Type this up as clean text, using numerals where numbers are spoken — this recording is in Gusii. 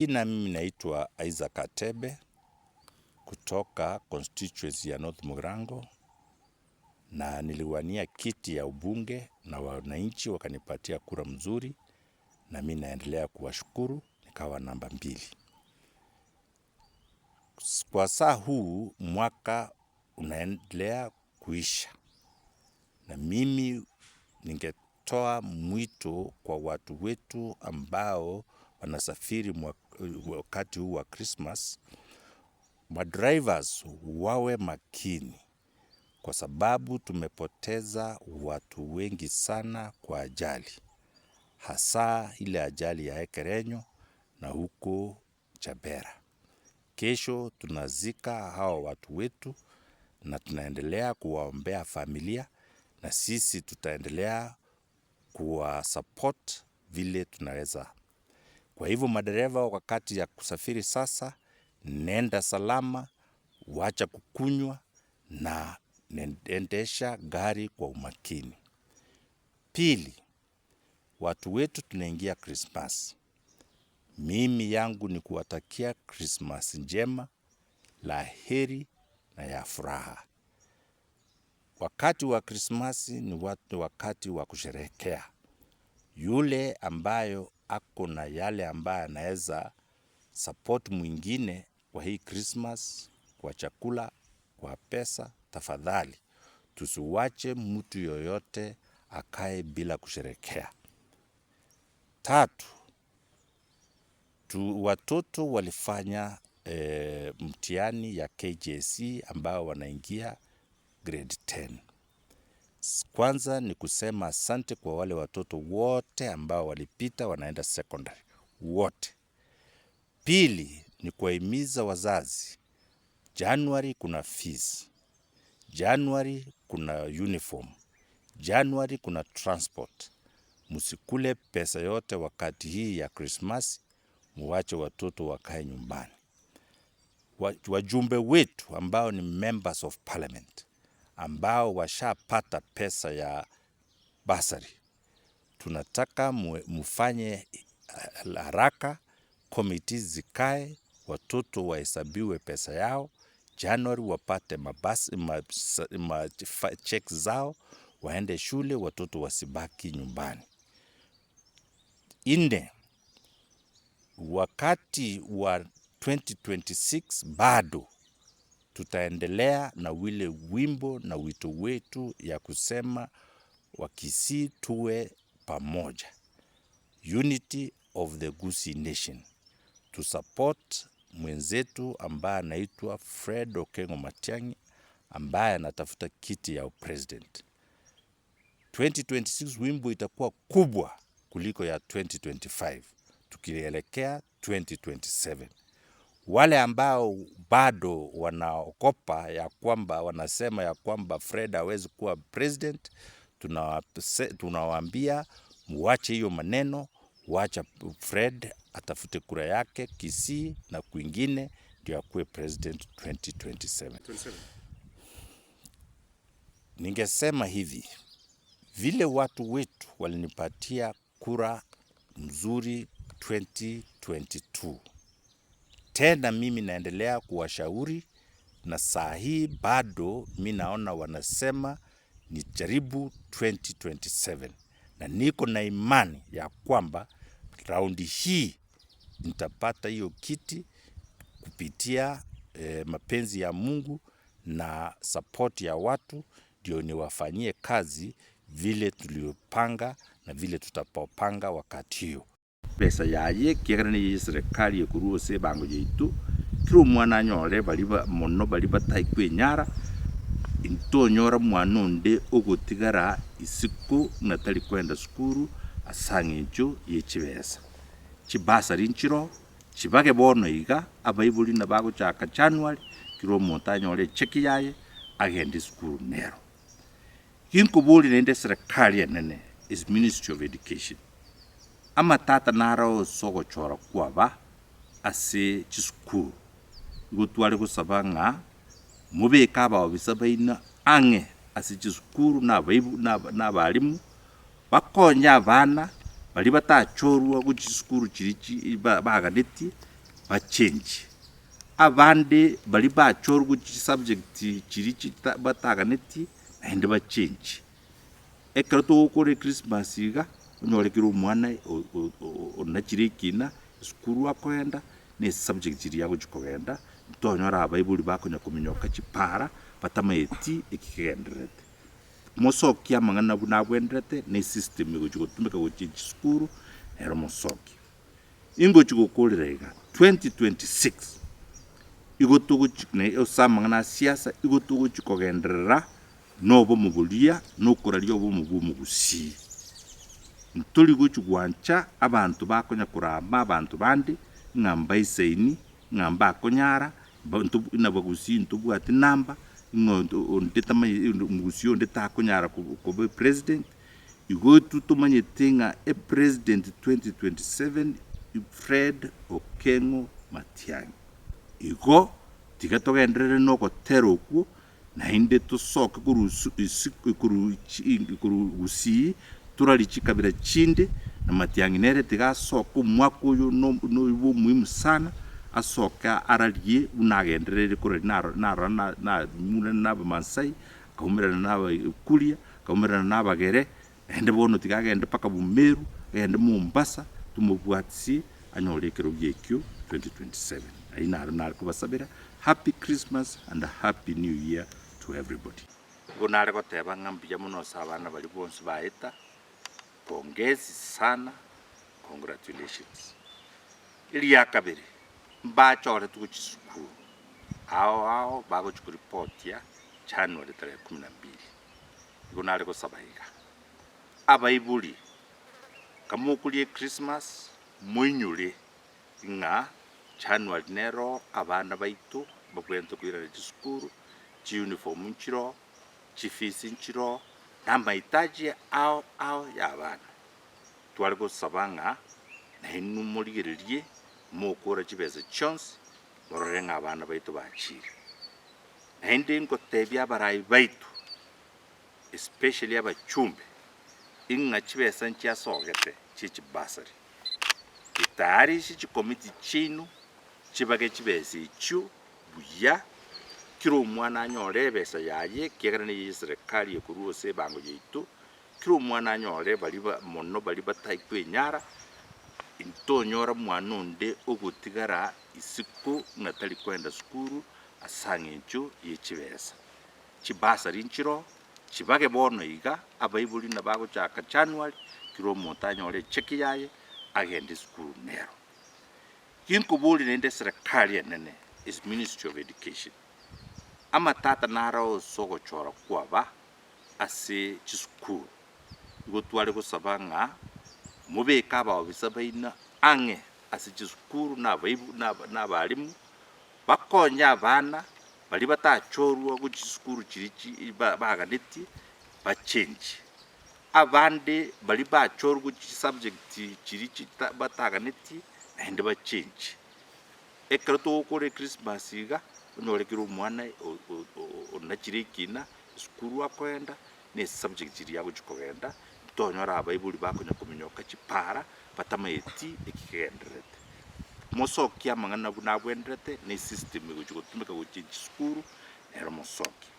Jina mimi naitwa Isaac Atebe kutoka constituency ya North Mugirango na niliwania kiti ya ubunge na wananchi wakanipatia kura mzuri na mi naendelea kuwashukuru nikawa namba mbili. Kwa saa huu mwaka unaendelea kuisha na mimi ningetoa mwito kwa watu wetu ambao wanasafiri wakati huu wa Christmas, madrivers wawe makini kwa sababu tumepoteza watu wengi sana kwa ajali, hasa ile ajali ya Ekerenyo na huko Chabera. Kesho tunazika hawa watu wetu na tunaendelea kuwaombea familia na sisi tutaendelea kuwasupport vile tunaweza. Kwa hivyo madereva, wakati ya kusafiri sasa, nenda salama, wacha kukunywa na endesha gari kwa umakini. Pili, watu wetu tunaingia Krismasi. Mimi yangu ni kuwatakia Krismasi njema, la heri na ya furaha. Wakati wa Krismasi ni wakati wa kusherehekea. Yule ambayo ako na yale ambayo anaweza support mwingine kwa hii Christmas, kwa chakula, kwa pesa, tafadhali tusiwache mtu yoyote akae bila kusherehekea. Tatu, watoto walifanya mtihani ya KJSE ambao wanaingia grade 10. Kwanza ni kusema asante kwa wale watoto wote ambao walipita wanaenda secondary wote. Pili ni kuwahimiza wazazi, Januari kuna fees, Januari kuna uniform, Januari kuna transport. Msikule pesa yote wakati hii ya Krismasi, muwache watoto wakae nyumbani. Wajumbe wetu ambao ni members of parliament ambao washapata pesa ya basari, tunataka mufanye haraka, committees zikae, watoto wahesabiwe pesa yao, Januari wapate mabasi, ma, ma, check zao, waende shule, watoto wasibaki nyumbani. Nne, wakati wa 2026 bado tutaendelea na wile wimbo na wito wetu ya kusema Wakisii tuwe pamoja, unity of the Gusii nation, to support mwenzetu ambaye anaitwa Fred Okengo Matiang'i ambaye anatafuta kiti ya president. 2026 wimbo itakuwa kubwa kuliko ya 2025 tukielekea 2027. Wale ambao bado wanaogopa ya kwamba wanasema ya kwamba Fred hawezi kuwa president, tunawaambia muwache hiyo maneno, wacha Fred atafute kura yake Kisii na kwingine ndio akuwe president 2027. Ningesema hivi, vile watu wetu walinipatia kura mzuri 2022, tena mimi naendelea kuwashauri na saa hii bado mi naona wanasema nijaribu 2027 na niko na imani ya kwamba raundi hii nitapata hiyo kiti kupitia mapenzi ya Mungu na support ya watu, ndio niwafanyie kazi vile tuliopanga na vile tutapopanga wakati hiyo. Besa yaye ekiagera neye y'eserekari ekorwa ase ebango yaito, kera omwana anyore baria mono baria batai kwenyara, intonyora mwana onde ogotigara isiko ng'a tari koenda sukuru ase ang'encho ye chibesa. Chibasari nchiroo, chibage bono iga, abaibori nabagochaka January, kera omonto anyore echeki yaye, agende esukuru nero. Ginkoboria naende eserekari enene is ministry of education, amatata naro ase ogochora kwaba ase chisukuru, igo tware gosaba ng'a mobeke abaofisa baino ang'e ase chisukuru na abaibu na abalimu, bakonye abana baria batachorwa gochia chisukuru chiria chi baganetie. Bachenchie. Abande baria bachorwa chisubject chiria chita bataganetie naende bachenchie. Ekero togokora echristmas iga, onyore kera omwana o- o- o- onachire ekina, esukuru akoenda, na esubject chiria agochi kogenda, ntonyora abaibori bakonya kominyoka chipara, batamaeti eki kegendererete. Mosokie amang'ana buna abwenerete, na esystem egochi gotumeka gochia chisukuru, nero mosokie. Ingochi gokorera iga, 2026 igo togochi na ase amang'ana a siasa, igo togochi kogenderera na obomo boria na okoraria obomo bwa omogusii. Ntori gochi gwancha abanto bakonya korama abanto bande ng'a mbaisaini, ng'a mbakonyara, mba nto buna abagusii ntobwati namba, ng'a onde tamanyeti omogusii onde takonyara koba epresident. Igo intwe tomanyete ng'a epresident 2027 Fred Okengo Matiang'i. Igo tiga togenderere nogotera okwo naende tosoke korwa isu isiko korwa chi korwa gusii torarie chikabira chinde na Matiang'i nere tiga asoke omwaka oyo no noyo bwa omuhimu sana asoke ararie buna agenderere koraria naro narora na na na abamasai akaumerana na Abakuria, akaumerana na Abagere, naende bono tiga agende mpaka Bumeru, agende Mombasa, tomobwatisie anyore ekerogo ekio 2027. Ayio naro nare kobasabera, Happy Christmas and a Happy New Year to everybody. Igo nare goteba ng'a mbuya mono ase abana baria bonsi baeta, pongezi sana, congratulations. Eria kabere, mbachoretwe gochia sukuru, ao ao bagochia koripotia January tarehe kumi na mbili. Igo nare gosaba iga, abaibori kamokoria echristmas moinyore ng'a January nero abana baito babwenerete koirana chisukuru, chiuniform nchiroo, chifees nchiroo, na amahitaji ao ao ya abana. Tware gosaba ng'a nainwe morigererie mokora chibesa chionsi morore ng'a abana baito bachire. Naende ngotebia abarai baito especially abachumbe ing'a chibesa nchiasogete chie chibasari. Getayarishe chikomiti chiaino chibage chibesa echio buya, kera omwana anyore ebesa yaye ekiagera neye eserekari ekorwa ase ebango yaito, Kera omwana anyore baria ba mono baria batai kwenyara, intonyora mwana onde ogotigara isiko ng'a tari koenda sukuru ase ang'encho ye chibesa. Chibasari nchiroo, chibage bono iga, abaibori nabagochaka January, kera omonto anyore echeki yaye, agende esukuru nero. Ginkoboria naende eserekari enene, is Ministry of Education, amatata naro ase ogochora kwaba ase chisukuru, igo tware gosaba ng'a mobeke abaofisa baino ang'e ase chisukuru na abaibu na na abalimu, bakonye abana baria batachorwa gochia chisukuru chiria chi ba baganetie bachenchie. Abande baria bachorwa gochia chisubject chiria chita bataganetie naende bachenchie. Ekero togokora echristmas iga, onyore kera omwana o- o- o- onachire ekina, esukuru akoenda, na esubject chiria agochia kogenda, ntonyora abaibori bakonya kominyoka chipara, batamaeti eki kegendererete. Mosokie amang'ana buna abwenerete, na esystem egochia gotumeka gochia chisukuru, nero mosokie.